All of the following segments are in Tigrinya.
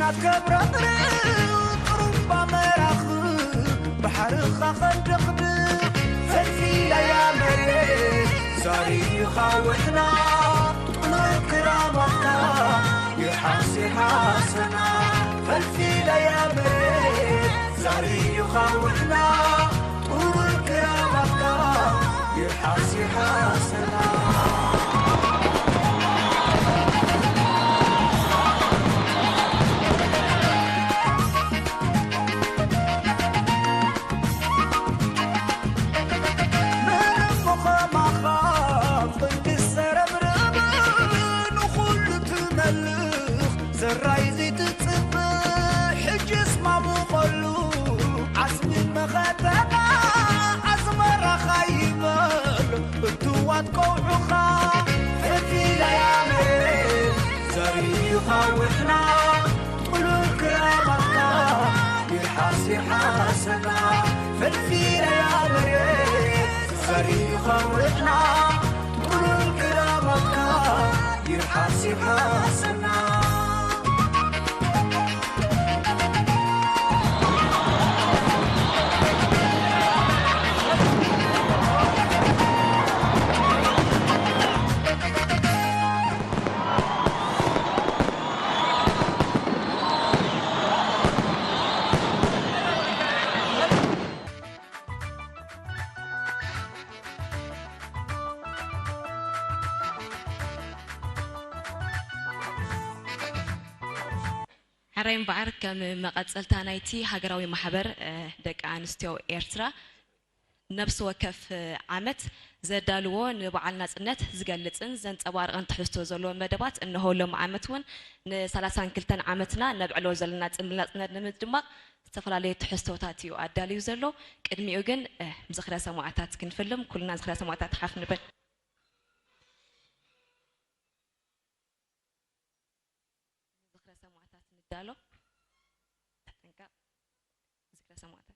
ኣትከብረጥርው ጥሩምባ መራኽብ ባሕርኻ ኸንደኽድኽ ፈልፊለያ መሬት ዛሪኻ ውሕና ጥሉል ክራማትካ ይሓስ ይሓሰና ፈልፊለያ መሬት ዛሪኻ ውሕና ጥሉል ክራማትካ ይሓስ ይሓሰና ዘራይ ዘይትጽብእ ሕጅስ ማሙቐሉ ዓስቢ መኸተና ኣስመራኻ ይበል እትዋት ቀውዑኻ ፈፊለያ መሬት ዘሪኻ ውሕና ጥሉል ክራማትካ ይሓስ ይሓሰና ፈፊለያ መሬት ዘሪኻ ውሕና ጥሉል ክራማትካ ይሓስ ይሓሰና ሕራይ እምበኣር ከም መቐጸልታ ናይቲ ሃገራዊ ማሕበር ደቂ ኣንስትዮ ኤርትራ ነብሲ ወከፍ ዓመት ዘዳልዎ ንበዓል ናጽነት ዝገልጽን ዘንጸባርቕን ትሕዝቶ ዘለዎ መደባት እነሆ ሎም ዓመት እውን ን32 ዓመትና ነብዕሎ ዘለና ጽምብል ናጽነት ንምድማቕ ዝተፈላለዩ ትሕዝቶታት እዩ ኣዳልዩ ዘሎ። ቅድሚኡ ግን ዝኽረ ሰማእታት ክንፍልም ኩልና ዝኽረ ሰማእታት ሓፍ ንበል። ዝኽረ ሰማእታት ንዳሎ። ተጠንቀቕ። ዝኽረ ሰማእታት።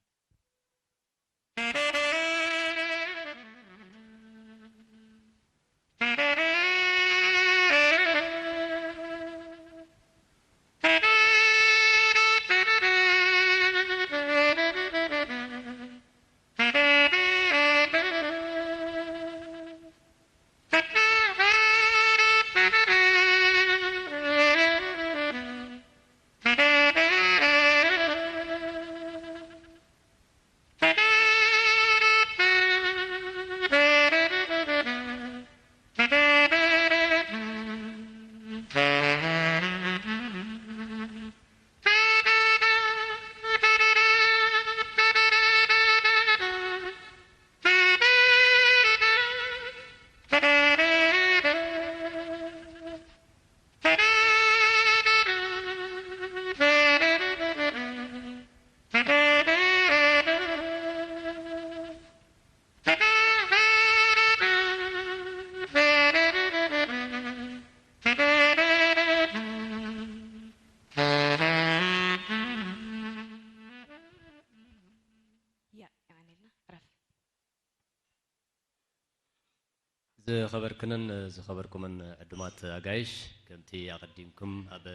ዝኸበርክንን ዝኸበርኩምን ዕዱማት ኣጋይሽ፣ ከምቲ ኣቐዲምኩም ኣብ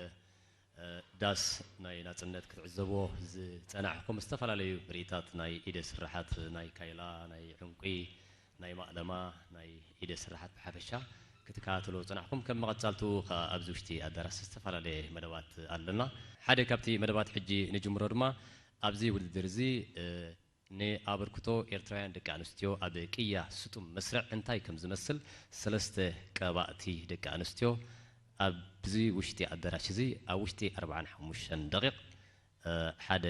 ዳስ ናይ ናጽነት ክትዕዘብዎ ዝጸናሕኩም ዝተፈላለዩ ርእይታት ናይ ኢደ ስርሓት ናይ ካይላ፣ ናይ ዕንቁ፣ ናይ ማእለማ፣ ናይ ኢደ ስርሓት ብሓፈሻ ክትከታተልዎ ዝጸናሕኩም፣ ከም መቐጻልትኡ ከኣ ኣብዚ ውሽጢ ኣዳራሽ ዝተፈላለየ መደባት ኣለና። ሓደ ካብቲ መደባት ሕጂ ንጅምሮ ድማ ኣብዚ ውድድር እዚ ንኣበርክቶ ኤርትራውያን ደቂ ኣንስትዮ ኣብ ቅያ ስጡም መስርዕ እንታይ ከም ዝመስል ሰለስተ ቀባእቲ ደቂ ኣንስትዮ ኣብዚ ውሽጢ ኣዳራሽ እዚ ኣብ ውሽጢ ኣርብዓን ሓሙሽተን ደቂቕ ሓደ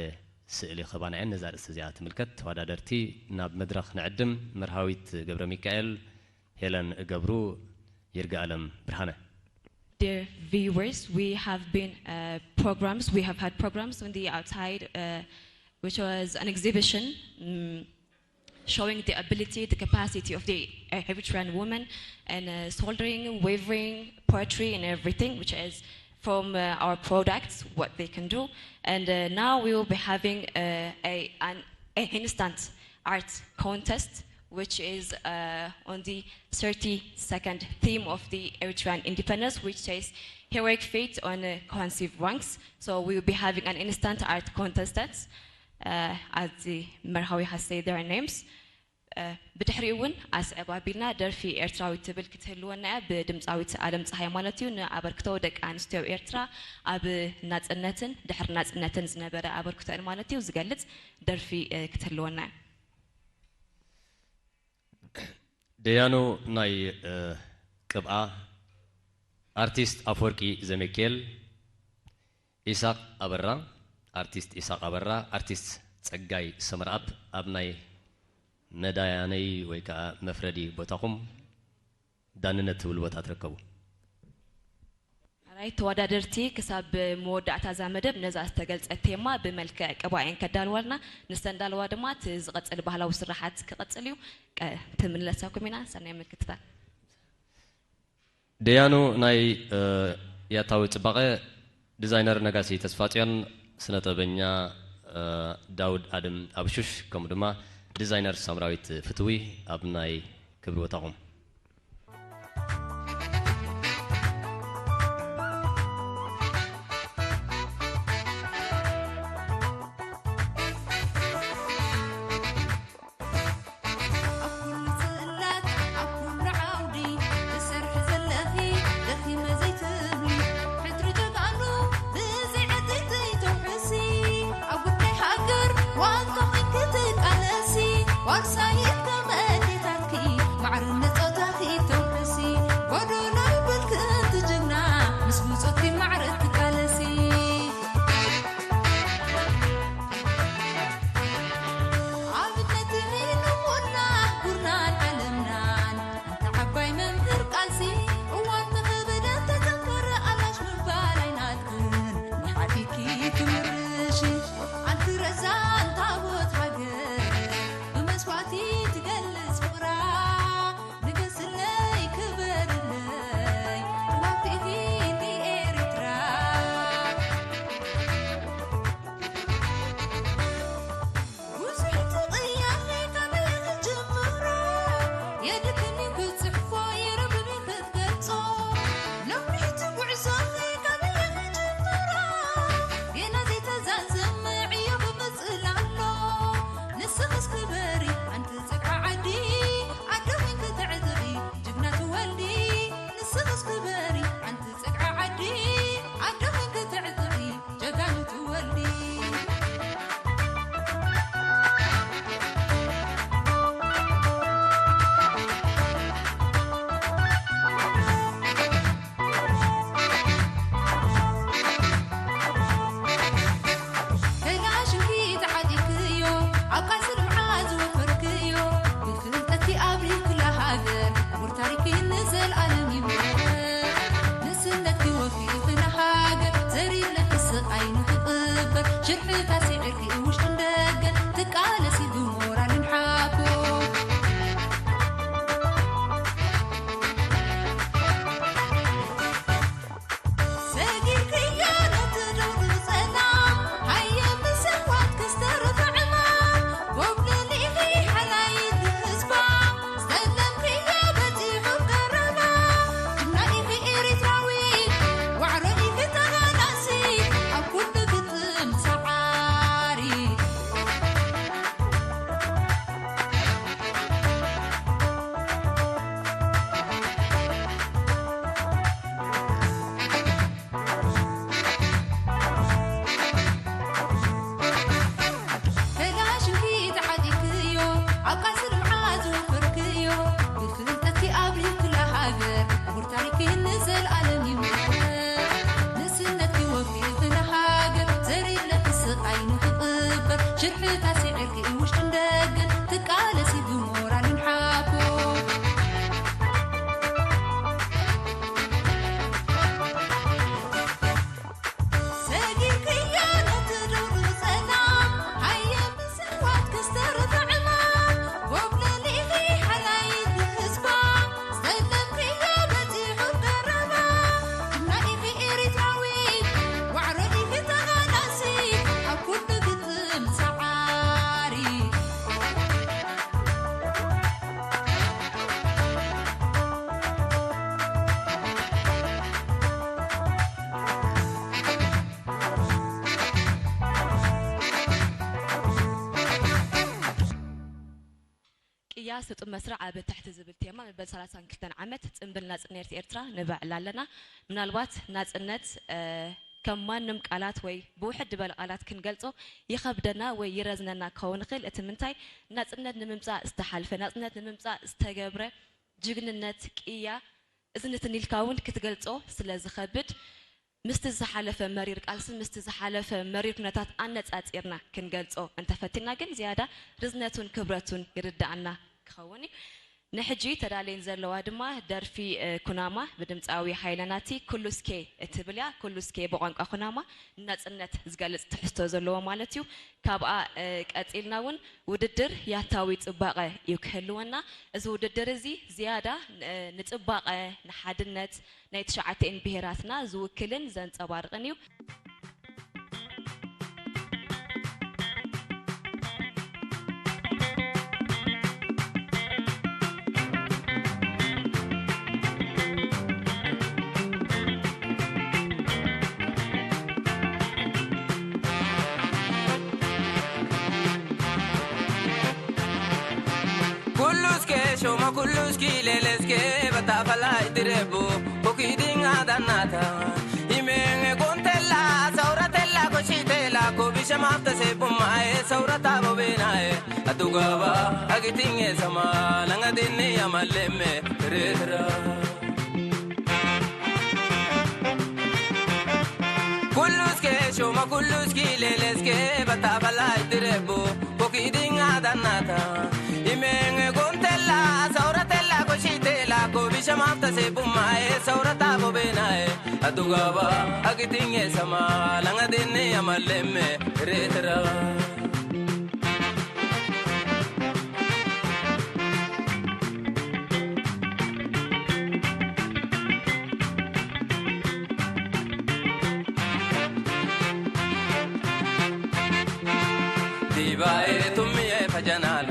ስእሊ ክህባና እየን። ነዛ ርእሲ እዚኣ ትምልከት። ተወዳደርቲ ናብ መድረኽ ንዕድም። መርሃዊት ገብረሚካኤል፣ ሄለን ገብሩ፣ ይርጋኣለም ብርሃነ። Dear viewers, we have been uh, programs. We have had programs on the outside, uh, which was an exhibition mm, showing the ability, the capacity of the uh, Eritrean woman in uh, soldering, weaving, poetry, and everything, which is from uh, our products, what they can do. And uh, now we will be having uh, a, an a instant art contest, which is uh, on the thirty-second theme of the Eritrean independence, which says, Heroic Fate on uh, Cohesive Ranks. So we will be having an instant art contestant. Uh, as the Merhawi has said their names. Uh, ብድሕሪኡ እውን ኣስዕብ ኣቢልና ደርፊ ኤርትራዊት ትብል ክትህልወና እያ፣ ብድምፃዊት ኣለም ፀሃይ ማለት እዩ። ንኣበርክቶ ደቂ ኣንስትዮ ኤርትራ ኣብ ናፅነትን ድሕሪ ናፅነትን ዝነበረ ኣበርክቶን ማለት እዩ ዝገልፅ ደርፊ ክትህልወና እያ። ደያኑ ናይ ቅብኣ ኣርቲስት ኣፈወርቂ ዘሜኬል፣ ኢሳቕ ኣበራ፣ ኣርቲስት ኢሳቕ ኣበራ፣ ኣርቲስት ጸጋይ ሰመርኣብ ኣብ ናይ መዳያነይ ወይ ከዓ መፍረዲ ቦታኹም ዳንነት ትብል ቦታ ትርከቡ። ራይ ተወዳደርቲ ክሳብ መወዳእታ እዛ መደብ ነዛ ዝተገልጸት ቴማ ብመልክዕ ቅባኤን ከዳልዋልና ንስተንዳልዋ ድማ እቲ ዝቐጽል ባህላዊ ስራሓት ክቐጽል እዩ። ትምለሰኩም ኢና። ሰናይ ምክትታል። ደያኑ ናይ ያታዊ ጽባቐ፣ ዲዛይነር ነጋሲ ተስፋጽዮን፣ ስነጥበበኛ ዳውድ ኣድም ኣብሹሽ፣ ከምኡ ድማ ዲዛይነር ሳምራዊት ፍትዊ ኣብ ናይ ክብሪ ቦታኹም። ስጡም መስርዕ ኣብ ትሕቲ ዝብል ቴማ መበል ሰላሳን ክልተን ዓመት ጽንብል ናጽነት ኤርትራ ንብዕል ኣለና። ምናልባት ናጽነት፣ እ፣ ከም ማንም ቃላት ወይ ብውሕድ ዝበለ ቃላት ክንገልጾ ይኸብደና ወይ ይረዝነና ክኸውን ይኽእል። እቲ ምንታይ፣ ናጽነት ንምምጻእ ዝተሓልፈ፣ ናጽነት ንምምጻእ ዝተገብረ ጅግንነት፣ ቅያ፣ እዚ ንትን ኢልካ እውን ክትገልጾ ስለ ዝኸብድ፣ ምስቲ ዝሓለፈ መሪር ቃልሲ፣ ምስቲ ዝሓለፈ መሪር ኩነታት ኣነጻጺርና ክንገልጾ እንተፈቲና ግን ዝያዳ ርዝነቱን ክብረቱን ይርድኣና ክኸውን እዩ። ንሕጂ ተዳልየን ዘለዋ ድማ ደርፊ፣ እ፣ ኩናማ ብድምፃዊ ሃይለ ናቲ ኩሉ እስኬ እትብል እያ። ኩሉ እስኬ ብቋንቋ ኩናማ ንናጽነት ዝገልጽ ትሕዝቶ ዘለዎ ማለት እዩ። ካብኣ፣ እ፣ ቀጺልና እውን ውድድር ያታዊ ጽባቐ እዩ ክህልወና። እዚ ውድድር እዚ ዝያዳ፣ እ፣ ንጽባቐ፣ ንሓድነት፣ ናይ ትሽዓተኤን ብሄራትና ዝውክልን ዘንጸባርቕን እዩ። ኩሉ እስከ ሾማ ኩሉ እስኪ ሌለ እስከ በታፈላ ይድረቡ ኮኪድኛ ዳናታ ይሜን ጎንተላ ሰውረተላ ኮሺቴላ ኮቢሸ ማፍተሴ ቡማኤ ሰውረታ ቦቤናኤ አዱጋባ አግቲኘ ሰማ ለንገዲኒ ያማሌሜ ሬትራ ኩሉ እስከ ሾማ ኩሉ እስኪ ሌለ እስከ በታፈላ ይድረቡ ኮኪድኛ ዳናታ ይሜን ጎንተላ ሰውረተላ ኮሺቴላ ኮቢሸ ማፍተሴ ቡማኤ ሰውረታ ቦቤናኤ አዱጋባ አግቲኘ ሰማ ለንገዲኒ ያማሌሜ ሬትራ ዲባኤ ቱሚዬ ፈጀናላ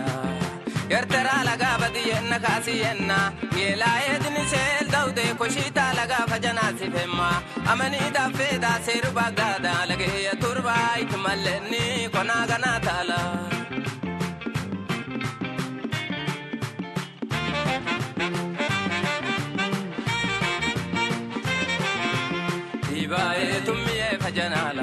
ኤርትራ ለጋ በድየና ካስየና ጌላዬ ድንሴል ደውዴ ኮሺታ ለጋ ፈጀና ሲፌማ አመኒ ዳፌዳ ሴሩ ባጋዳ ለጌየ ቱርባ ይትመለኒ ኮና ገና ታላ ዲባኤ ቱሚዬ ፈጀናላ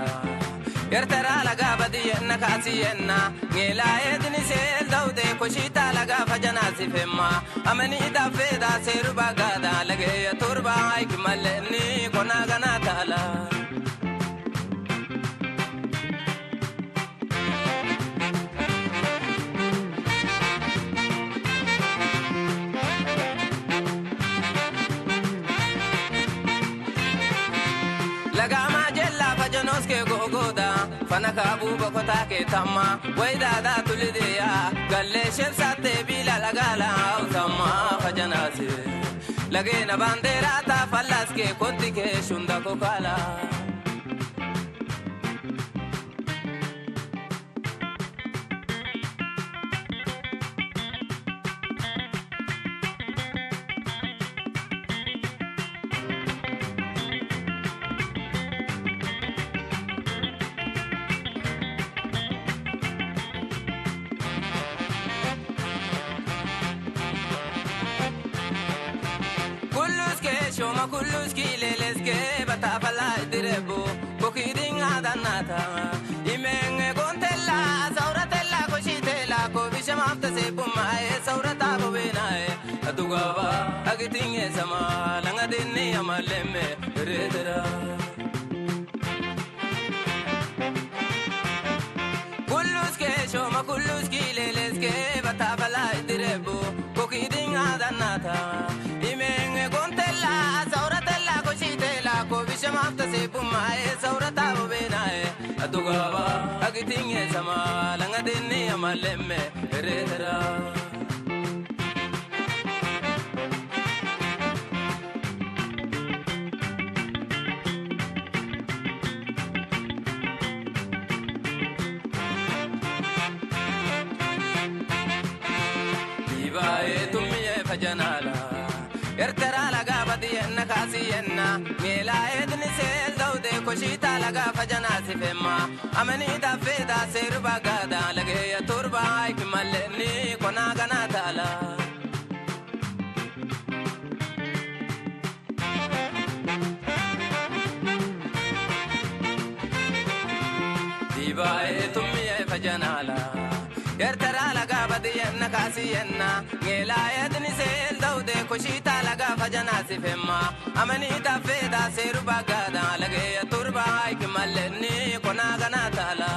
ኤርትራ ለጋ በድየና ካስየና ጌላዬ ድንሴል ደውዴ ኮሺታ ለጋ ፈጀና ሲፌማ አመኒ ዳፌዳ ሴሩ ባጋዳ ለጌየ ቱርባ ይክመለኒ ኮና ገና ታላ ለጋማ ጀላ ፈጀኖስኬ ጎጎዳ ፈነካቡ በኮታኬ ታማ ወይዳዳ ቱልድያ ገሌ ሸብሳቴ ቢላ ለጋላ አውታማ ፈጀናሴ ለጌነ ባንዴራ ታፋላስኬ ኮንቲኬ ሹንዳ ኮካላ ኩሉ እስከ ሾማ ኩሉ እስኪ ሌለ እስከ በታፈላ ይድረቡ ኮኪድኛ ዳናታ ይሜን ጎንተላ ሰውረተላ ኮሺቴላ ኮቢሸ ማፍተሴ ቡማኤ ሰውረታ ቦቤናኤ አዱጋባ አግቲኘ ሰማ ለንገዲኒ አማሌሜ ሬትራ ኩሉ እስከ ሾማ ኩሉ እስኪ ሌለ እስከ በታፈላ ይድረቡ ኮኪድኛ ዳናታ ይሜን ጎንተላ ሰውረተላ ኮሺቴላ ኮቢሸ ማፍተሴ ቡማኤ ሰውረታ ቦቤናኤ አዱጋባ አግቲኘ ሰማ ለንገዲኒ አማሌሜ ሬትራ ዲባኤ ቱሚዬ ፈጀናላ ኤርትራ ለጋ በድየና ካስየና ሜላኤ ድንሴል ደውዴ Shita laga fajana sifema, amani ta feda seru bagada, lage ya turba ai ki maleni kona gana tala. Dibae tummiye fajanala. Yertara laga badiyenna kasiyenna. Ngela yedni sel daude kushita laga fajana sifema. Amani ta feda seru bagada lage ya turba ai ki maleni kona gana tala.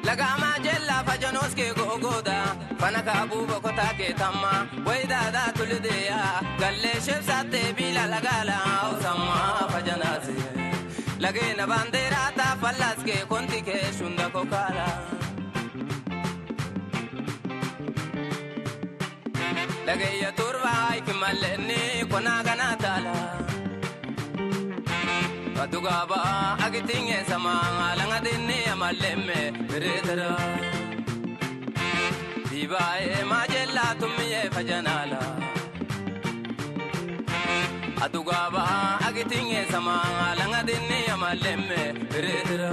Lagama jella fajanos ke gogoda, fanaka abuba kota ke tamma, wayda da tuldeya, galle shef satte bila lagala, usama fajanasi. Lagena bandera ta falas ke konti ke shunda kokala. Lagaya turba ai ki maleni kona gana tala. Aduga ba agitinge sama alanga dinni amalemme beretara. Dibae majella tummiye fajanala. Aduga ba agitinge sama alanga dinni amalemme beretara.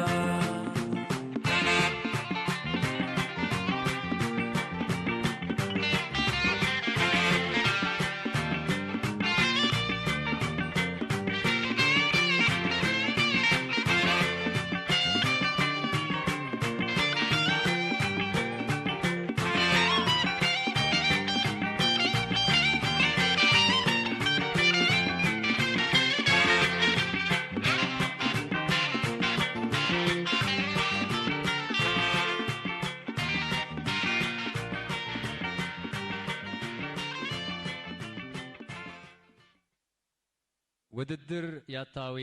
ውድድር ያታዊ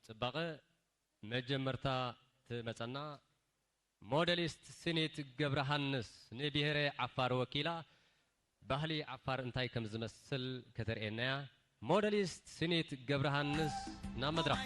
ጽባቐ መጀመርታ ትመጸና። ሞዴሊስት ስኒት ገብረሃንስ ንብሄረ ዓፋር ወኪላ ባህሊ ዓፋር እንታይ ከም ዝመስል ከተርእየና እያ። ሞዴሊስት ስኒት ገብረሃንስ ናብ መድረኽ።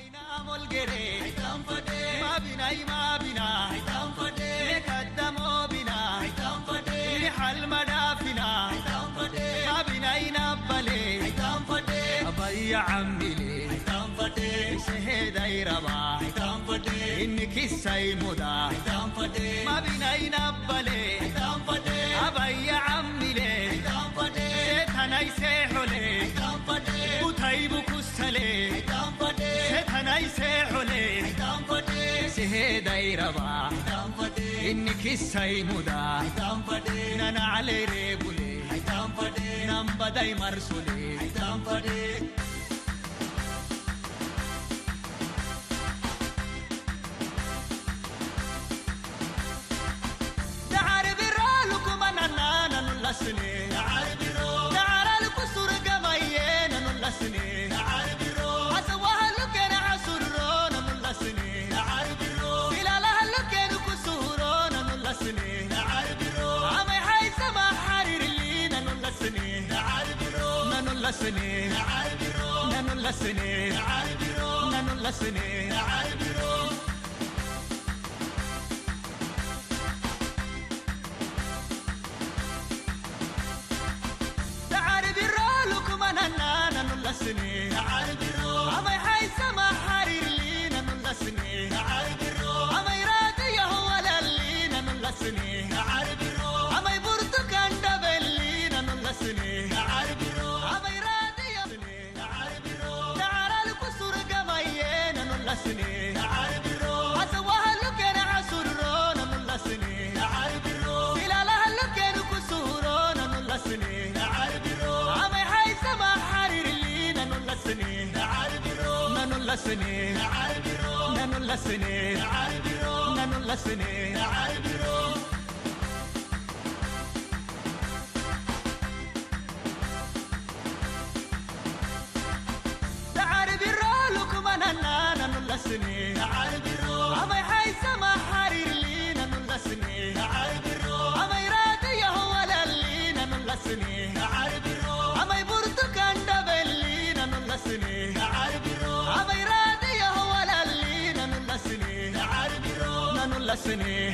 Sini,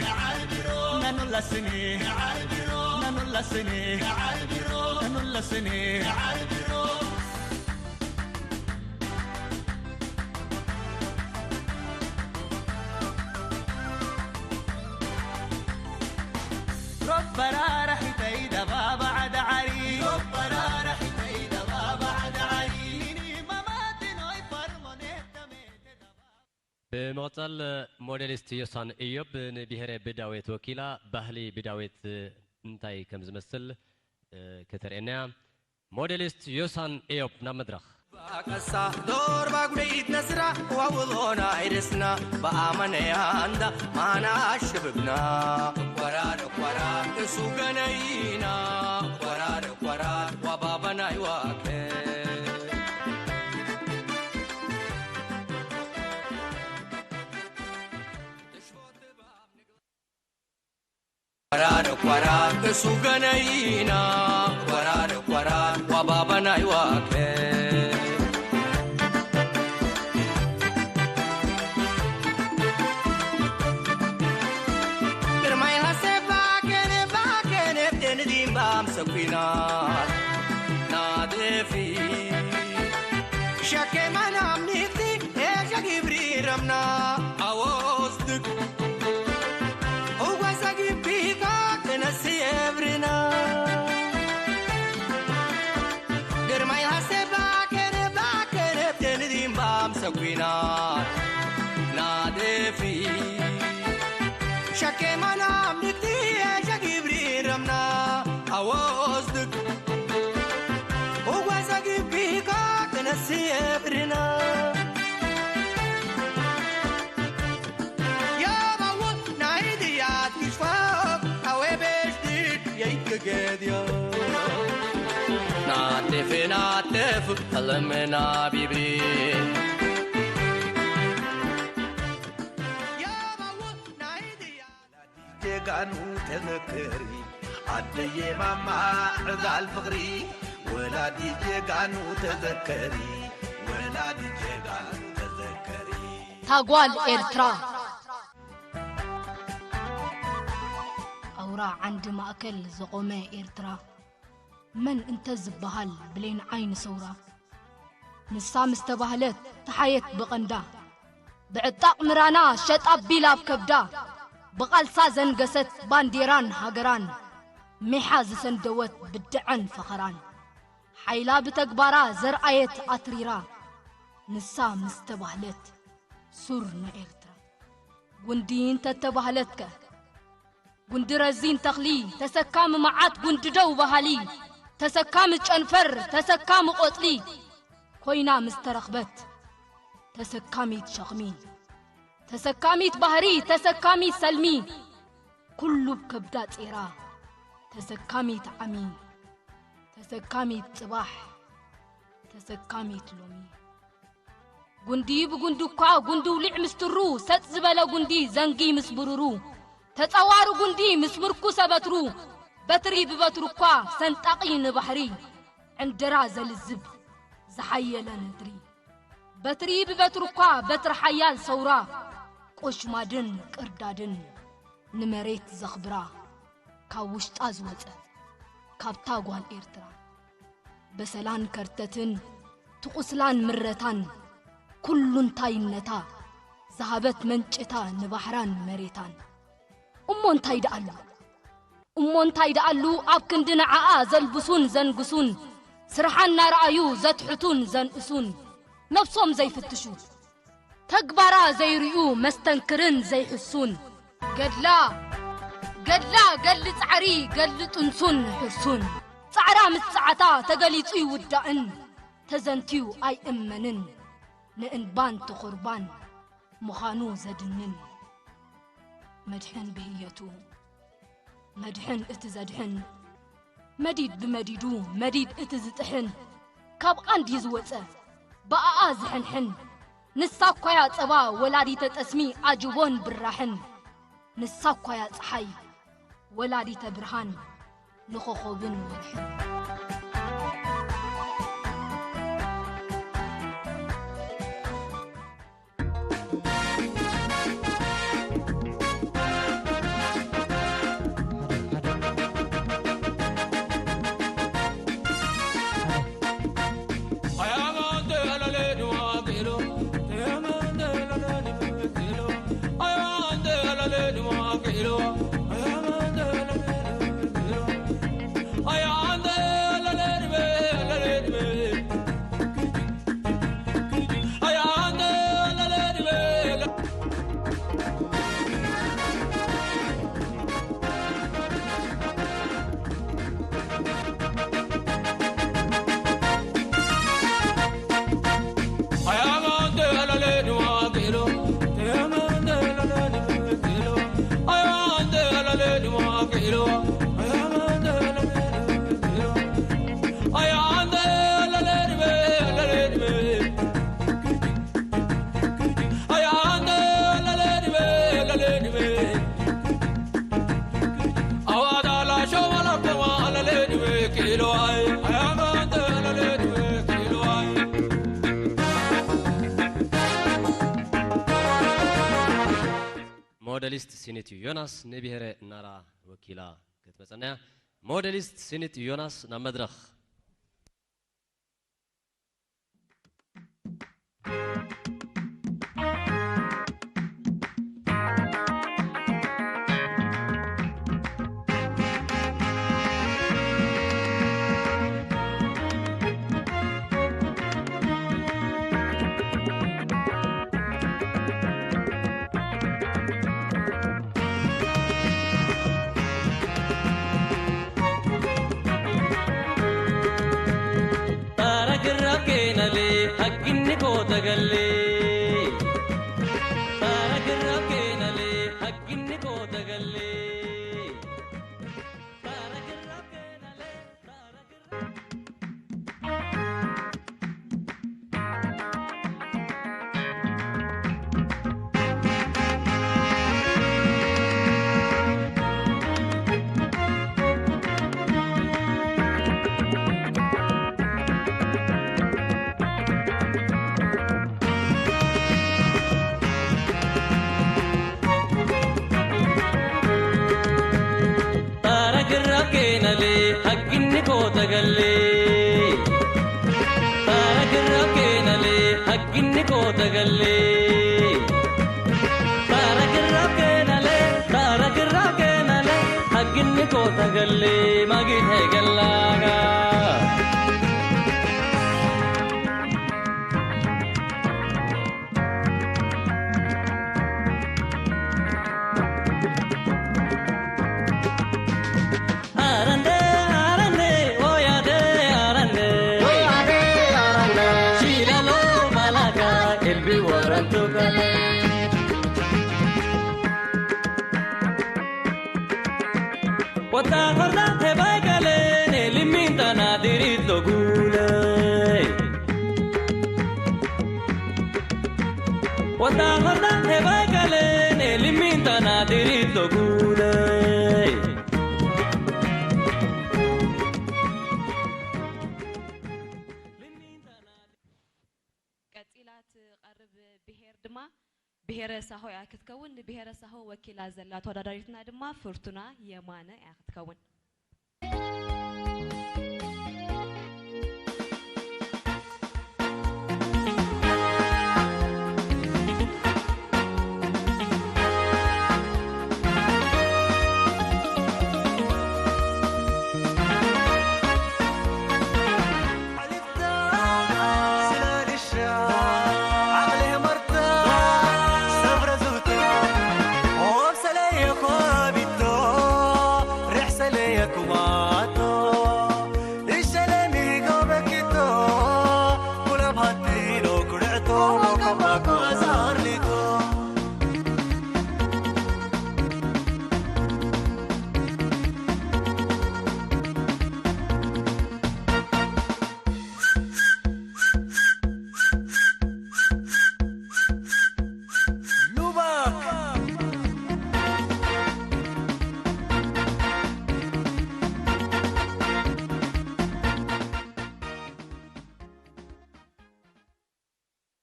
nanu la sini, nanu la sini, nanu la sini. Robbara rahitay da baba adari. Robbara rahitay da baba adari. Nini mama tinoy farmoneta mete da baba. ብምቕጻል ሞዴሊስት ዮሳን እዮብ ንብሄረ ብዳዌት ወኪላ ባህሊ ብዳዌት እንታይ ከም ዝመስል፣ እ፣ ከተርእየና እያ። ሞዴሊስት ዮሳን እዮብ ናብ መድረኽ። ባቀሳ ዶር ባጉደይት ነስራ ዋውሎና ይርስና ብኣመነ ያንዳ ማና ሽብብና። ኳራ ኳራ እሱ ገነይና። ኳራ ኳራ ዋባባናይ ዋከ። ኳራ ኳራ እሱ ገነይና። ኳራ ኳራ ዋባባናይ ዋከ። ግርማይ ሐሴ ባከነ ባከነ ደንዲም ባም ሰኩና ናደፊ ሸኬ ማናም ንፍቲ ኤሸ ግብሪ ረምና ኣወስድግ እወሰ ግቢካ ክነሲ የብርና ግርማይ ሐሴ ባከነ ባከነ ደንዲም ባም ሰኩና ናደፊ ሸኬ ማናም ንፍቲ ኤሸ ግብሪ ረምና ኣወስድግ እወሰ ግቢካ ክነሲ የብርና የባዎ ናይ ድያት ይሽፋ ኣወ ቤሽቲ የይትገድዮ ናቴፍ ናቴፍ ለምና ቢብሪ የባዎ ናይ ድያት ጀጋኑ ተዘከሪ ኣደየ ማማ ዕጋል ፍቕሪ ወላዲ ጀጋኑ ተዘከሪ ወላዲ ጀጋኑ ተዘከሪ ታጓል ኤርትራ ኣውራ ዓንዲ ማእከል ዘቖመ ኤርትራ መን እንተ ዝበሃል ብሌን ዓይኒ ሰውራ ንሳ ምስ ተባህለት ተሓየት ብቐንዳ ብዕጣቕ ምራና ሸጥ ኣቢላ ኣብ ከብዳ ብቓልሳ ዘንገሰት ባንዴራን ሃገራን ሚሓ ዝሰንደወት ብድዐን ፈኸራን ሓይላ ብተግባራ ዘርኣየት ኣትሪራ ንሳ ምስ ተባህለት ሱር ንኤርትራ ጉንዲ እንተተባህለትከ ጉንዲ ረዚን ተኽሊ ተሰካሚ መዓት ጉንዲ ደው በሃሊ ተሰካሚ ጨንፈር ተሰካሚ ቆጽሊ ኮይና ምስ ተረኽበት ተሰካሚት ሸኽሚ ተሰካሚት ባህሪ ተሰካሚት ሰልሚ ኩሉ ብከብዳ ጼራ ተሰካሚት ዓሚ ተሰካሚት ጽባሕ ተሰካሚት ሎሚ ጉንዲ ብጉንዲ እኳ ጉንዲ ውሊዕ ምስ ትሩ ሰጥ ዝበለ ጉንዲ ዘንጊ ምስ ብሩሩ ተጻዋሪ ጉንዲ ምስ ምርኩሰ በትሩ በትሪ ብበትሩ እኳ ሰንጣቒ ንባሕሪ ዕንደራ ዘልዝብ ዝሓየለ ነድሪ በትሪ ብበትሩ እኳ በትሪ ሓያል ሰውራ ቆሽማድን ቅርዳድን ንመሬት ዘኽብራ ካብ ውሽጣ ዝወጸ ካብታ ጓል ኤርትራ በሰላን ከርተትን ትቑስላን ምረታን ኩሉ እንታይነታ ዝሃበት መንጭታ ንባሕራን መሬታን እሞ እንታይ ደኣሉ እሞ እንታይ ደኣሉ ኣብ ክንዲ ንዓኣ ዘልብሱን ዘንግሱን ስርሓ እናረኣዩ ዘትሕቱን ዘንእሱን ነብሶም ዘይፍትሹ ተግባራ ዘይርእዩ መስተንክርን ዘይሕሱን ገድላ ገድላ ገድሊ ጻዕሪ ገድሊ ጥንሱን ሕርሱን ጻዕራ ምስ ጸዓታ ተገሊጹ ይውዳእን ተዘንትዩ ኣይእመንን ንእንባን ተኾርባን ምዃኑ ዘድንን መድሕን ብህየቱ መድሕን እቲ ዘድሕን መዲድ ብመዲዱ መዲድ እቲ ዝጥሕን ካብ ቓንዲ ዝወጸ ብኣኣ ዝሕንሕን ንሳ እኳያ ጸባ ወላዲተ ጠስሚ ኣጅቦን ብራሕን ንሳ እኳያ ጸሓይ ወላዲተ ብርሃን ንኾኾብን ወርሕን ሞዴሊስት ሲኒት ዮናስ ንብሔረ ናራ ወኪላ ክትመጸና እያ። ሞዴሊስት ሲኒት ዮናስ ናብ መድረኽ። ቀጺላ ትቐርብ ብሄር ድማ ብሄረ ሳሆ እያ ክትከውን። ንብሄረ ሳሆ ወኪላ ዘላ ተወዳዳሪትና ድማ ፍርቱና የማነ እያ ክትከውን።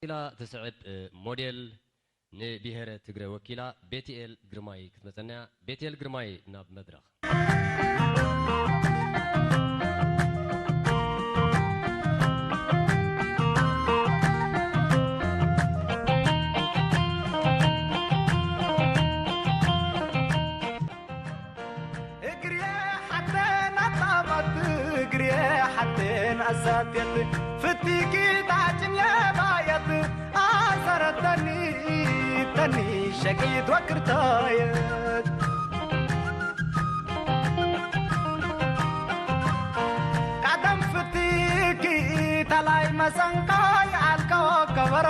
ኢላ ትስዕብ ሞዴል ንብሄረ ትግረ ወኪላ ቤትኤል ግርማይ ክትመጸና እያ። ቤትኤል ግርማይ ናብ መድረኽ። እግርየ ሓተን ኣጣባት እግርየ ሓተን ኣዛትየት ፍቲኪ ታጭን የባየት ኣዘረተኒ ተኒ ሸቂት ወክርታየት ቀደም ፍቲኪ ተላይ መሰንቃይ ኣልቀወ ከበሮ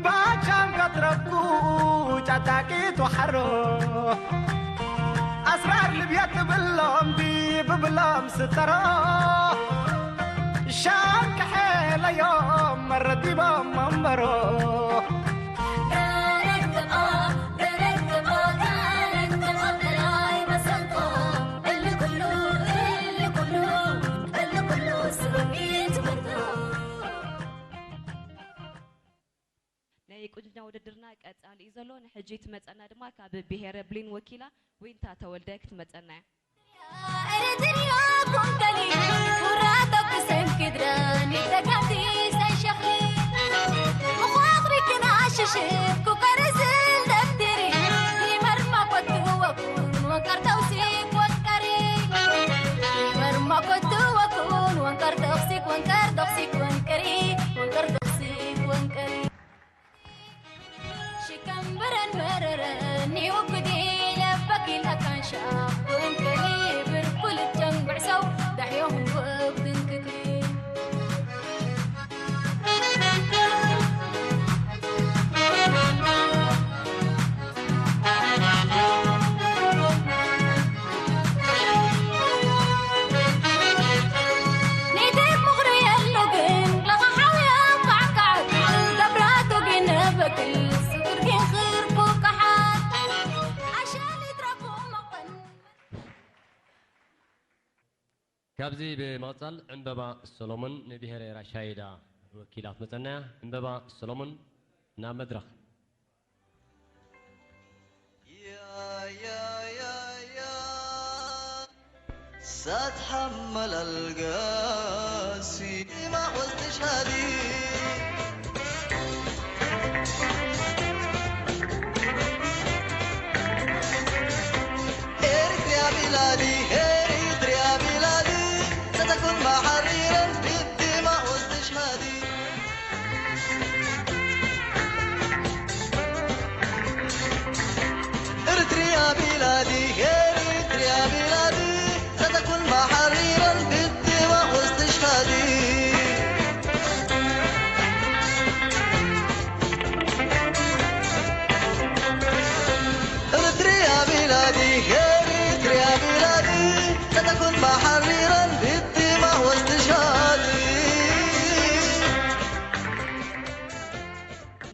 ባቻም ከትረኩ ጫጫቂት ወሓሮ ኣስራር ልብያ ትብሎም ዲብብሎም ስተሮ ሻንቅሐ ለዮም መረዲቦም መንበሮ ናይ ቁንጅና ውድድርና ቀጻሊ እዩ ዘሎ። ንሕጂ ትመጸና ድማ ካብ ብሄረ ብሊን ወኪላ ዊንታ ተወልደ ክትመጸና እያ። Eritrea kun kali, urata kusen kidran, itagati sen shakli. Mukhakri kina shishit, ku karizil daftiri, imar ma kotu wakun, wakar tausi kwakari. Imar ma kotu wakun, wakar tausi kwakar, tausi kwakari, wakar tausi kwakari. ሽከምበረን መረረን ይውግዲ ለበኪ ለካንሻ ወንከኒ ብርኩል ጨንጉዕ ሰው ዳሕዮኹም ወብድንክቲ ካብዚ ብምቕጻል ዕምበባ ሰሎሞን ንብሄረ ራሻይዳ ወኪላ ክትመጸና እያ። ዕምበባ ሰሎሞን ናብ መድረኽ። ሳት ሓመላልጋሲ ማወዝ ተሻዲ ኤሪትሪያ ቢላዲ ኤሪትሪያ ቢላዲ ተተኩን ማሓሪረን ብድማ ወዝ ተሻዲ Eritrea biladi, Eritrea biladi, satakun mahariran bitti wa wastishhadi. Eritrea biladi, Eritrea biladi, satakun mahariran bitti wa wastishhadi.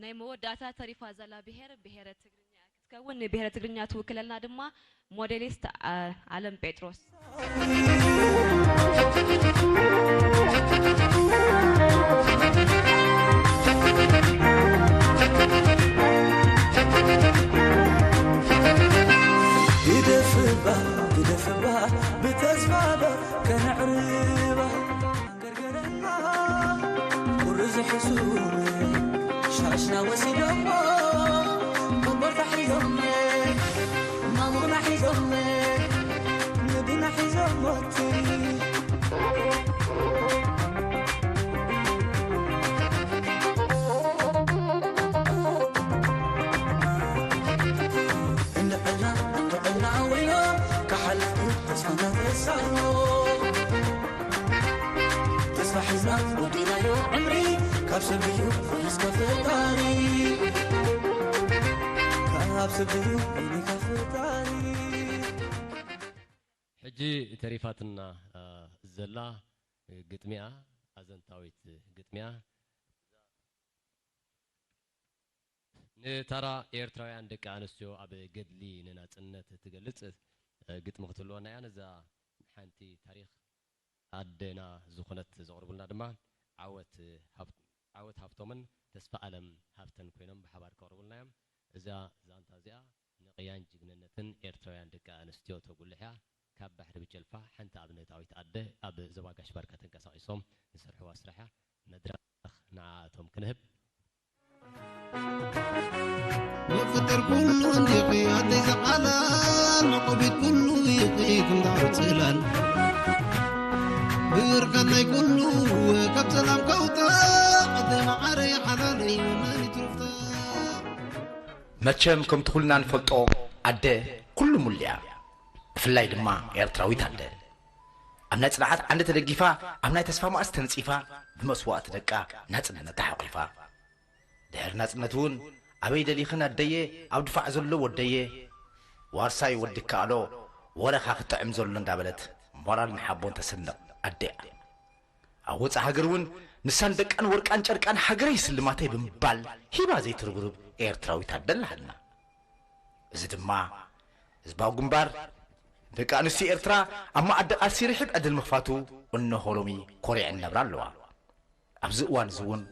ናይ መወዳእታ ተሪፋ ዘላ ብሄር ብሄረ ትግርኛ ክትከውን ንብሄረ ትግርኛ ትውክለልና ድማ ሞዴሊስት ኣለም ጴጥሮስ። ግደፍባ ግደፍባ ብተስፋባ ከነዕርባ ገርገረና ቁሪ ዝሕሱ ሻሽና ወሲዶሞ ኮምቦልታ ሒዞም ማሙቕና ሒዞም ንድና ሒዞሞቲ እንዕልና እንዕልና ወይኖ ክሓልፍ ተስፋና ተሳኖ ተስፋ ሒዝና ወዲናዮ ዕምሪ ካብ ሰብ እዩ ፍሉስ ካብ ፈጣሪ ካብ ሰብ እዩ ፍሉስ ካብ ፈጣሪ ሕጂ ተሪፋትና ዘላ ግጥሚያ ኣዘንታዊት ግጥሚያ ንታራ ኤርትራውያን ደቂ ኣንስትዮ ኣብ ገድሊ ንናጽነት ትገልጽ ግጥሚ ክትህልወና እያ። ነዛ ሓንቲ ታሪኽ ኣደና ዝኾነት ዘቕርቡልና ድማ ዓወት ሃብቶምን ተስፋ ኣለም ሃብተን ኮይኖም ብሓባር ከቕርቡልና እዮም። እዛ ዛንታ እዚኣ ንቕያን ጅግንነትን ኤርትራውያን ደቂ ኣንስትዮ ተጉልሕ እያ። ካብ ባሕሪ ብጀልፋ ሓንቲ ኣብነታዊት ኣደ ኣብ ዞባ ጋሽ ባርካ ተንቀሳቒሶም ዝሰርሕዋ ስራሕ እያ። መድረኽ ንዓኣቶም ክንህብ። መፍጠር ኩሉ እንዲኺ ኣደይ ዘቃላል መቆቢት ኩሉ ይኺ ክንዳር ጽላል ብርካን ናይ ኩሉ ካብ ሰላም ከውጣ ኣደይ መዓረይ ሓላለይ መን ይትሩፍታ መቸም ከምቲ ኩልና ንፈልጦ ኣደ ኩሉ ሙሉ እያ። ብፍላይ ድማ ኤርትራዊት ኣደ ኣብ ናይ ጽንዓት ዓንዲ ተደጊፋ ኣብ ናይ ተስፋ ማእስ ተንጺፋ ብመስዋእቲ ደቃ ናጽነት ተሓቑፋ ድሕሪ ናጽነት እውን ኣበይ ደሊኽን ኣደየ ኣብ ድፋዕ ዘሎ ወደየ ዋርሳይ ወዲ ከኣሎ ወረኻ ክጥዕም ዘሎ እንዳበለት ሞራል ንሓቦን ተስንቕ ኣደ እያ። ኣብ ወጻኢ ሃገር እውን ንሳን ደቃን ወርቃን ጨርቃን ሃገረይ ስልማተይ ብምባል ሂባ ዘይትርብርብ ኤርትራዊት ኣደ ኣላሃልና። እዚ ድማ ህዝባዊ ግንባር ደቂ ኣንስትዮ ኤርትራ ኣብ መኣዲ ቃልሲ ርሒብ ዕድል ምኽፋቱ እነሆ ሎሚ ኮሪዐን ይነብራ ኣለዋ። ኣብዚ እዋን እዚ እውን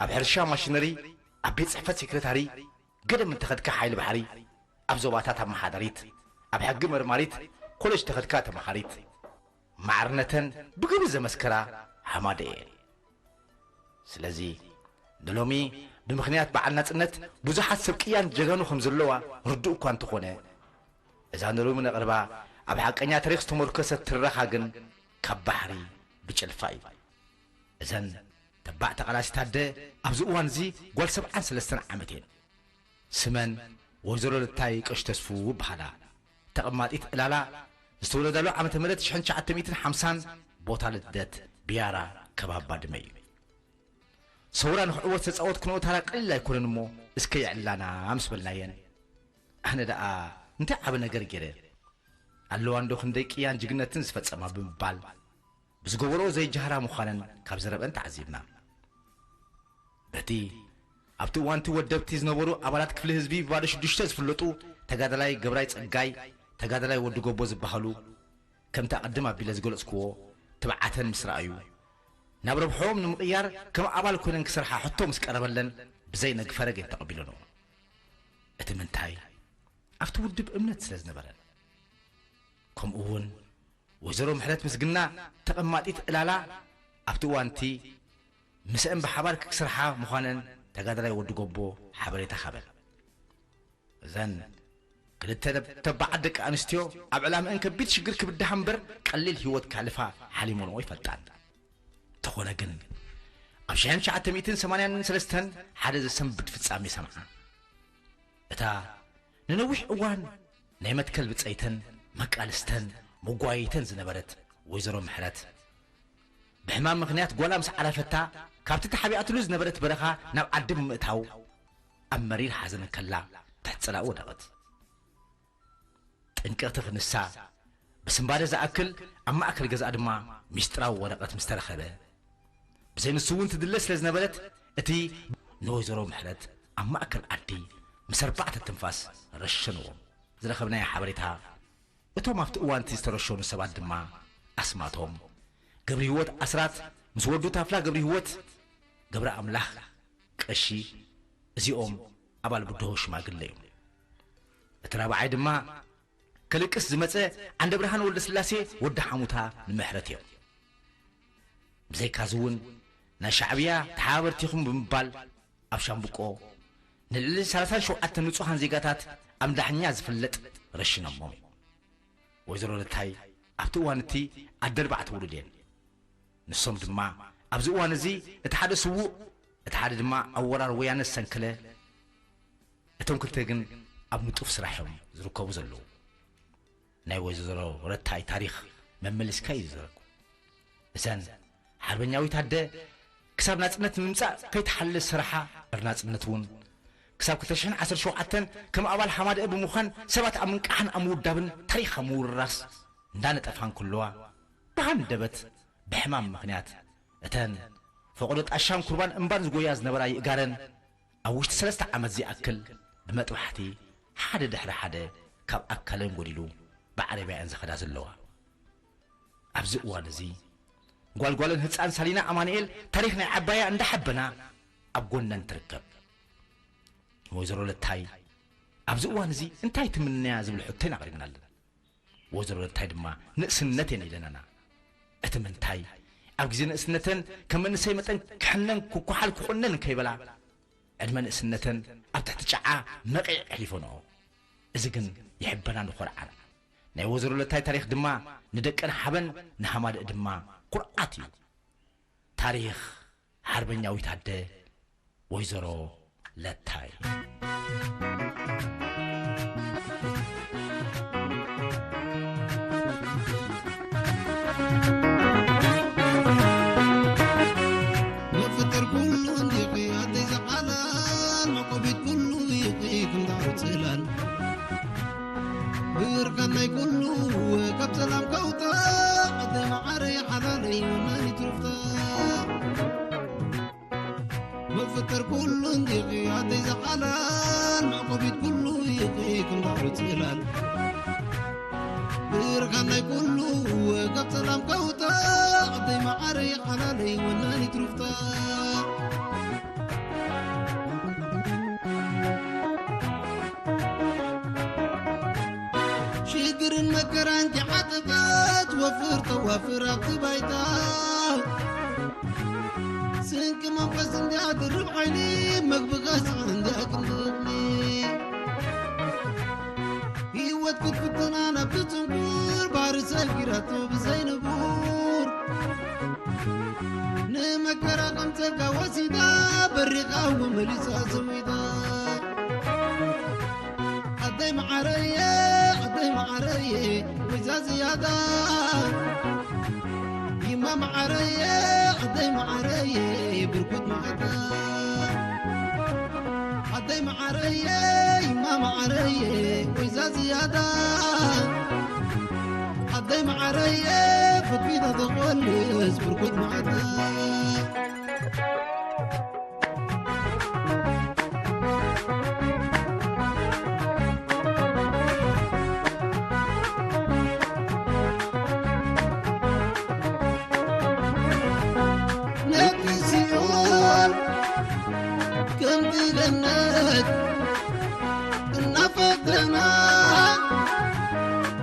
ኣብ ሕርሻ ማሽነሪ፣ ኣብ ቤት ጽሕፈት ሴክሬታሪ፣ ገደም እንተኸድካ ሓይሊ ባሕሪ፣ ኣብ ዞባታት ኣመሓዳሪት፣ ኣብ ሕጊ መርማሪት፣ ኮሌጅ ተኸድካ ተመሃሪት፣ ማዕርነተን ብግብሪ ዘመስከራ ሃማደ እየን። ስለዚ ንሎሚ ብምኽንያት በዓል ናጽነት ብዙሓት ሰብ ቅያን ጀጋኑ ከም ዘለዋ ርዱእ እኳ እንተኾነ፣ እዛ ንሎሚ ነቕርባ ኣብ ሓቀኛ ታሪኽ ዝተመርኮሰት ትረኻ ግን ካብ ባሕሪ ብጭልፋ እዩ። እዘን ተባዕ ተቓላሲት ኣደ ኣብዚ እዋን እዚ ጓል ሰብዓን ሰለስተን ዓመት እየን። ስመን ወይዘሮ ልታይ ቀሽ ተስፉ ይበሃላ። ተቐማጢት ዕላላ፣ ዝተወለዳሉ ዓመተ ምህረት ሽሕን ትሽዓተ ሚእትን ሓምሳን፣ ቦታ ልደት ቢያራ፣ ከባቢ ባድመ እዩ። ሰውራ ንኽዕወት ዝተጻወትክንኦ ታራ ቀሊል ኣይኮነን እሞ እስከ የዕላና ምስ በልናየን፣ ኣነ ደኣ እንታይ ዓቢ ነገር ገይረ? ኣለዋ እንዶ ክንደይ ቅያን ጅግነትን ዝፈጸማ ብምባል ብዝገበርኦ ዘይጃህራ ምዃነን ካብ ዘረበን ተዓዚብና። በቲ ኣብቲ እዋንቲ ወደብቲ ዝነበሩ ኣባላት ክፍሊ ህዝቢ ብባዶ ሽዱሽተ ዝፍለጡ ተጋዳላይ ገብራይ ጸጋይ፣ ተጋዳላይ ወዲ ጎቦ ዝበሃሉ፣ ከምቲ ኣቐድም ኣቢለ ዝገለጽክዎ ትብዓተን ምስ ረኣዩ፣ ናብ ረብሖም ንምቕያር ከም ኣባል ኮይነን ክሰርሓ ሕቶ ምስ ቀረበለን ብዘይ ነግፈረግ እየን ተቐቢለንኦ። እቲ ምንታይ ኣብቲ ውድብ እምነት ስለ ዝነበረን። ከምኡ እውን ወይዘሮ ምሕረት ምስግና ተቐማጢት ዕላላ ኣብቲ እዋንቲ ምስአን ብሓባር ክስርሓ ምዃነን ተጋዳላይ ወዲ ጎቦ ሓበሬታ ሃበን። እዘን ክልተ ተባዓት ደቂ ኣንስትዮ ኣብ ዕላምአን ከቢድ ሽግር ክብድሃ እምበር ቀሊል ህይወት ከሕልፋ ሓሊሞንኦ ይፈልጣን። እንተኾነ ግን ኣብ ሽሕን ትሽዓተ ሚእትን ሰማንያን ሰለስተን ሓደ ዘሰንብድ ፍጻሜ ሰምዓ። እታ ንነዊሕ እዋን ናይ መትከል ብጸይተን መቃልስተን መጓየይተን ዝነበረት ወይዘሮ ምሕረት ብሕማም ምኽንያት ጓላ ምስ ዓረፈታ ካብቲ ተሓቢኣትሉ ዝነበረት በረኻ ናብ ዓዲ ብምእታው ኣብ መሪር ሓዘን ከላ ትሕት ጽላእ ወደቐት። ጥንቅቕቲ ክንሳ ብስንባደ ዝኣክል ኣብ ማእከል ገዛእ ድማ ሚስጥራዊ ወረቐት ምስ ተረኸበ ብዘይ ንሱ እውን ትድለ ስለ ዝነበረት እቲ ንወይዘሮ ምሕረት ኣብ ማእከል ዓዲ ምስ ኣርባዕተ ትንፋስ ረሸንዎም። ዝረኸብናዮ ሓበሬታ እቶም ኣብቲ እዋንቲ ዝተረሸኑ ሰባት ድማ ኣስማቶም ገብሪ ህይወት ኣስራት ምስ ወዱ ታፍላ ገብሪ ህይወት ገብረ ኣምላኽ ቀሺ፣ እዚኦም ኣባል ብድሆ ሽማግለ እዮም። እቲ ራብዓይ ድማ ከልቅስ ዝመጸ ዓንደ ብርሃን ወልደ ስላሴ ወዲ ሓሙታ ንምሕረት እዮም። ብዘይካዚ እውን ናይ ሻዕብያ ተሓባበርቲኹም ብምባል ኣብ ሻምብቆ ንልዕሊ ሰላሳን ሸውዓተን ንጹሃን ዜጋታት ኣብ ዳሕኛ ዝፍለጥ ረሽኖሞም እዮም። ወይዘሮ ለታይ ኣብቲ እዋን እቲ ኣደ ኣርባዕተ ውሉድ እየን። ንሶም ድማ ኣብዚ እዋን እዚ እቲ ሓደ ስዉእ፣ እቲ ሓደ ድማ ኣብ ወራር ወያነ ዝሰንከለ፣ እቶም ክልተ ግን ኣብ ንጡፍ ስራሕ እዮም ዝርከቡ ዘለዉ። ናይ ወይዘሮ ረታይ ታሪኽ መመሊስካ እዩ ዝዘረጉ። እዘን ሓርበኛዊት ኣደ ክሳብ ናጽነት ንምምጻእ ከይተሓለለ ዝሰርሓ፣ ድሕሪ ናጽነት እውን ክሳብ ክልተ ሽሕን ዓሰርተ ሸውዓተን ከም ኣባል ሓማደአ ብምዃን ሰባት ኣብ ምንቃሕን ኣብ ምውዳብን ታሪኽ ኣብ ምውርራስ እንዳነጠፋ እንከለዋ፣ ብሃንደበት ብሕማም ምኽንያት እተን ፈቐዶ ጣሻን ኩርባን እምባን ዝጎያ ዝነበራ ይእጋረን ኣብ ውሽጢ ሰለስተ ዓመት ዝኣክል ብመጥባሕቲ ሓደ ድሕሪ ሓደ ካብ ኣካለን ጎዲሉ ብዓረብያ እየን ዝኸዳ ዘለዋ። ኣብዚ እዋን እዚ ጓልጓለን ህፃን ሳሊና ኣማኑኤል ታሪኽ ናይ ዓባያ እንዳሓበና ኣብ ጎነን ትርከብ። ወይዘሮ ለታይ ኣብዚ እዋን እዚ እንታይ ትምነያ ዝብል ሕቶ ኢና ኣቕሪብናለን። ወይዘሮ ለታይ ድማ ንእስነት እየን ኢለናና። እቲ ምንታይ ኣብ ግዜ ንእስነተን ከም መንእሰይ መጠን ክሕነን ክኳሓል ክቑነን ከይበላ ዕድመ ንእስነተን ኣብ ትሕቲ ጨዓ መቒዕ ኣሕሊፈንኦ። እዚ ግን ይሕበናን ይኾርዓን። ናይ ወይዘሮ ለታይ ታሪኽ ድማ ንደቀን ሓበን ንሃማደእ ድማ ኩርዓት እዩ። ታሪኽ ሓርበኛዊት ኣደ ወይዘሮ ለታይ። መፍጠር ኩሉ እንዲኺ ኣደይ ዝሓላል መቆቢት ኩሉ ኢኺ ክንዳሩ ጽላል ብርካን ናይ ኩሉ ካብ ጸላም ከውታ ኣደይ መዓረይ ሓላለይ ወናኒ ትሩፍታ መፍጠር ኩሉ እንዲኺ ኣደይ ዝሓላል መቆቢት ኩሉ ኢኺ ክንዳሩ ጽላል ብርካን ናይ ኩሉ ካብ ጸላም ከውታ ኣደይ መዓረይ ሓላለይ ወናኒ ትሩፍታ መከራን ክሓጥታት ወፍር ተዋፍር ኣብቲ ባይታ። ስንቂ መንፈስ እንዲያ ድርብ ሓይሊ፣ መግቢ ገስዕ እንዲያ ክንድቕኒ። ህይወት ክትፍትና ናብቲ ጽንኩር ባሕሪ ሰጊራቶ ብዘይ ንቡር። ንመከራ ከም ጸጋ ወሲዳ፣ በሪቓ ወመሊሳ ዘዊዳ። ኣደይ መዓረየ፣ ኣደይ መዓረየ፣ ወይዛ ዝያዳ። ይማ መዓረየ፣ ኣደይ መዓረየ፣ ብርኩት መዓዳ። ኣደይ መዓረየ፣ ይማ መዓረየ፣ ወይዛ ዝያዳ። ኣደይ መዓረየ፣ ፈትፊታ ተቆልስ፣ ብርኩት መዓዳ። ነቲ ሲኦል ከምቲ ገነት እናፈተና፣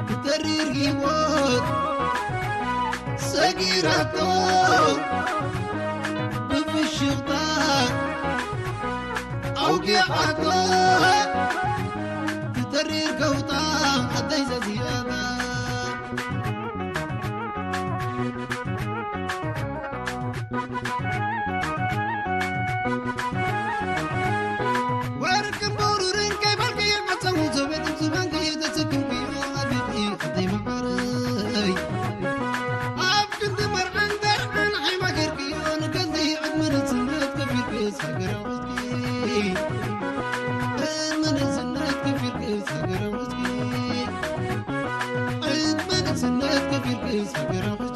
ብተሪር ህይወት ሰጊራቶ፣ ብፍሽኽታ ኣውጊዓቶ፣ ብተሪር ገውጣ ኣደይ ዘዚኣታ። ወርቅን ብሩርን ከይበልክዮ፣ ዓጸው ዘቤትን ዝባንክዮ፣ ተሰኪምክዮ ኣቢኺ ኣደይ መዓረይ። ኣብ ክንዲ መርዓን ደርዓን ሓይማ ገርክዮ፣ ንገዝኢ ዕድመ ንእስነት ከፊልክስ ሃገር ኣውሕዝኪ። ዕድመ ንእስነት ከፊልክስ ሃገር ኣውሕዝኪ። ዕድመ ንእስነት ከፊልክስ ሃገር ኣውሕዝኪ።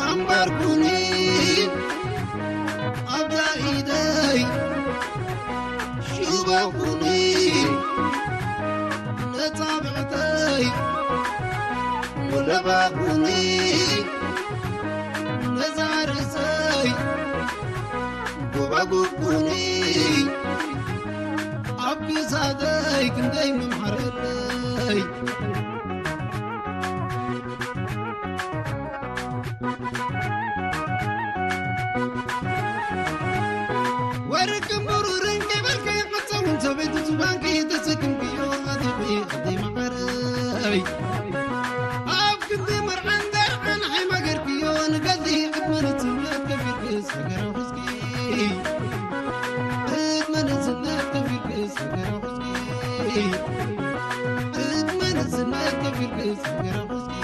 ኣምባርኩኒ ኣብዛ ኢደይ፣ ሽበኩኒ ነጻብዕተይ፣ ወለባኩኒ ነዛ ርእሰይ፣ ጎባጉብኩኒ ኣብ ክሳደይ፣ ክንደይ ምምሓረለይ። ወርቅን ብሩርን ከይበልከ፣ ሓሳውን ሰበይቲ ሱዳንኪ ተሰኪምክዮ ኣዲኺ ኣደይ መዓረይ። ኣብ ክንዲ መርዓን ደርዓን ሓይማ ገርክዮ፣ ንገዝኢ ዕድመ ንእስነት ከፊልክስ ሃገር ኣውሕዝኪ። ዕድመ ንእስነት ከፊልክስ ሃገር ኣውሕዝኪ። ዕድመ ንእስነት ከፊልክስ ሃገር ኣውሕዝኪ።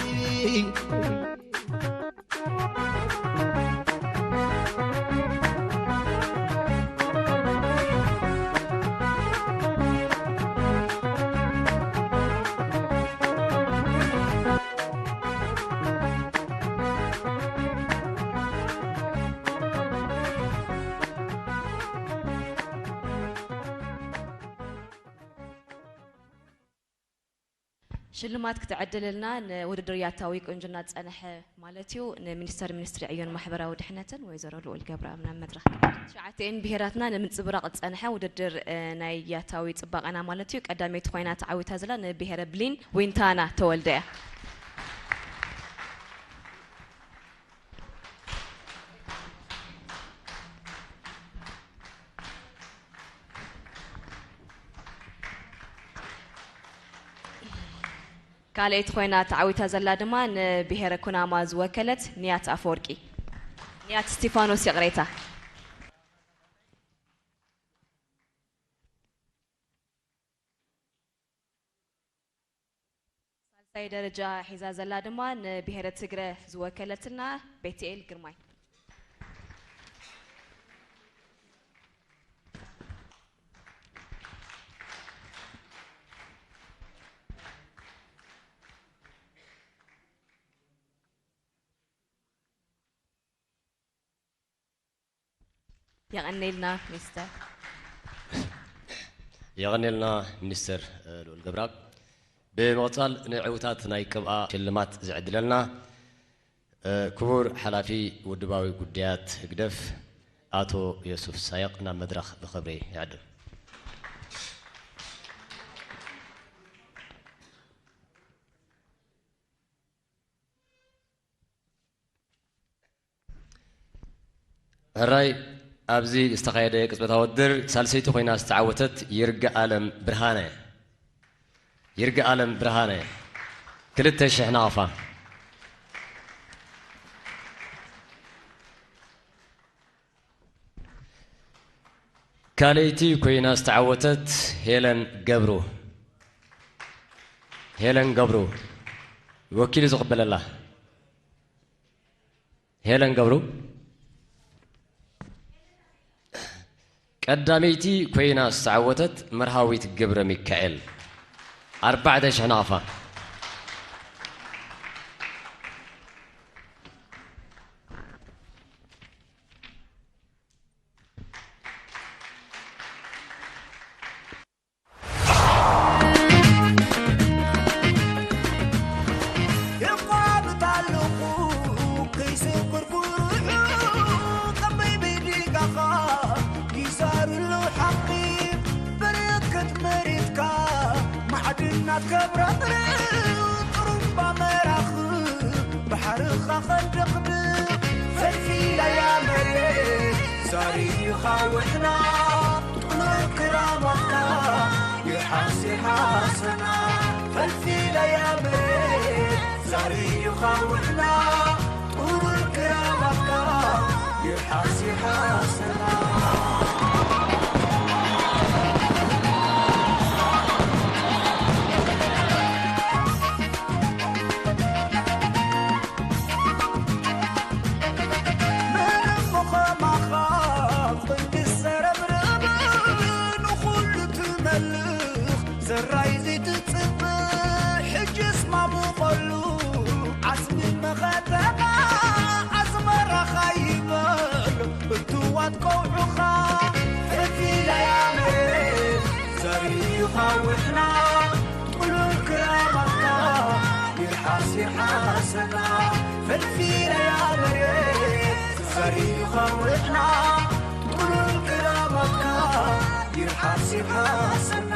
ሽልማት ክትዕድልና ንውድድር ያታዊ ቁንጅና ዝጸንሐ ማለት እዩ፣ ንሚኒስተር ሚኒስትሪ ዕዮን ማሕበራዊ ድሕነትን ወይዘሮ ልኡል ገብረኣብ ናብ መድረኽ። ትሽዓተኤን ብሄራትና ንምንጽብራቕ ዝጸንሐ ውድድር፣ እ፣ ናይ ያታዊ ጽባቐና ማለት እዩ። ቀዳመይቲ ኮይና ተዓዊታ ዘላ ንብሄረ ብሊን ዊንታና ተወልደ እያ። ካልኣይቲ ኮይና ተዓዊታ ዘላ ድማ ንብሄረ ኩናማ ዝወከለት ንያት ኣፈወርቂ፣ ንያት እስቲፋኖስ ይቕሬታ። ሳልሳይ ደረጃ ሒዛ ዘላ ድማ ንብሄረ ትግረ ዝወከለትና ቤትኤል ግርማይ። የቐኔልና ሚኒስተር። የቐኔልና ሚኒስተር፣ እ፣ ልኡል ገብረኣብ። ብምቕጻል ንዕውታት ናይ ቅብኣ ሽልማት ዝዕድለልና፣ እ፣ ክቡር ሓላፊ ውድባዊ ጉዳያት ህግደፍ ኣቶ ዮሱፍ ሳየቕ ናብ መድረኽ ብኽብሪ ይዕድም። ሕራይ፣ ኣብዚ ዝተኻየደ ቅጽበታዊ ውድድር ሳልሰይቲ ኮይና ዝተዓወተት ይርጋኣለም ብርሃነ። ይርጋኣለም ብርሃነ፣ ክልተ ሽሕ ናቕፋ። ካልኣይቲ ኮይና ዝተዓወተት ሄለን ገብሩ። ሄለን ገብሩ፣ ወኪሉ ዝቕበለላ። ሄለን ገብሩ። ቀዳመይቲ ኮይና ዝተዓወተት መርሃዊት ገብረ ሚካኤል፣ ኣርባዕተ ሽሕ ናቕፋ። የቋምጥ ኣለኹ ከይስኩር ኩርዑ፣ ከመይ ብድጋኻ ይዛርሉ ሓቂ፣ በረከት መሬትካ፣ ማዕድናት ከብረቕርቕ፣ ጥሩምባ መራኽብ፣ ባሕርኻ ኸንደቕድቕ፣ ፈልፊለያ መሬት፣ ዛሪኻ ውሕና፣ ጥሉል ክራማትካ፣ ይሓስ ይሓሰና፣ ፈልፊለያ መሬት፣ ዛሪኻ ውሕና፣ ጥሉል ክራማትካ፣ ይሓስ ይሓሰና። ምንም ኸማኻ ኽንዲ ዝሰረብርብ ንኹሉ ትመልኽ ዘራይ ዘይትጽብእ ሕጅስ ማሙቐሉ ዓስቢ መኸተኻ ኣዝመራኻ ይበል እትዋት ቀውዑኻ ፍልፊለያ መሬት ዘሪእኻ ውሕና ጥሉል ክራማትካ ይርሓስ ይርሓሰና ፈልፊለያ መሬት ዘሪእኻ ውሕና ጥሉል ክራማትካ ይርሓስ ይርሓሰና